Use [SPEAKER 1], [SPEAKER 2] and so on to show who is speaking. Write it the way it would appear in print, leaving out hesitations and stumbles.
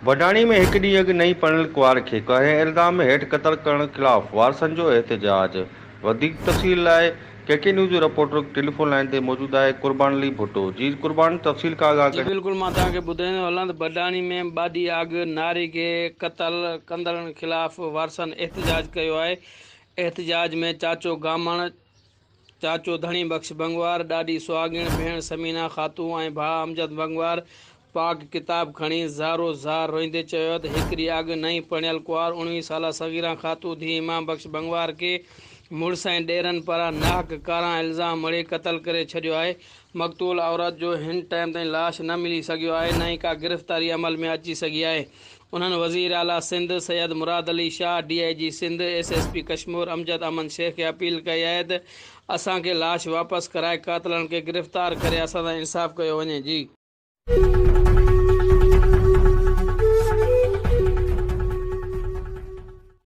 [SPEAKER 1] بڊاڻي ۾ هڪ ڏينهن اڳ نئين پرڻيل ڪنوار کي ڪارنهن الزام هيٺ قتل ڪرڻ خلاف وارثن جو احتجاج، وڌيڪ تفصيل لاء ڪي ڪي نيوز جو رپورٽر ٽيليفون لائين تي موجود آهي قربان علي ڀٽو جي قربان تفصيل کان آگاهه
[SPEAKER 2] جي
[SPEAKER 1] ڪجو.
[SPEAKER 2] بلڪل مان توهان کي ٻڌائيندو هلان ته بڊاڻي ۾ ٻاڏي آڳ ناري کي قتل ڪندڙن خلاف وارثن احتجاج ڪيو آهي احتجاج ۾ چاچو گامڻ، چاچو ڌڻي بخش بنگوار، ڏاڏي سهاڳڻ، ڀيڻ ثمينه خاتون ۽ ڀاء امجد بنگوار پاڪ ڪتاب کڻي زارو زار روئيندي چيو ته هڪ ڏينهن اڳ نئين پرڻيل ڪنوار اوڻويهه سالا صغيران خاتون ڌيء امام بخش بنگوار کي مڙس ۽ ڏيرن پاران ناحق ڪاران الزام مڙهي قتل ڪري ڇڏيو آهي مقتول عورت جو هن ٽائيم تائين لاش نه ملي سگهيو آهي نه ئي ڪا گرفتاري عمل ۾ اچي سگهي آهي انهن وزير اعليٰ Sindh Syed Murad Ali Shah, D I G Sindh, S S P Kashmore Amjad Ahmed Shaikh کي اپيل ڪئي آهي ته اسان کي لاش واپس ڪرائي قاتلن کي گرفتار ڪري اسان سان انصاف ڪيو وڃي جي.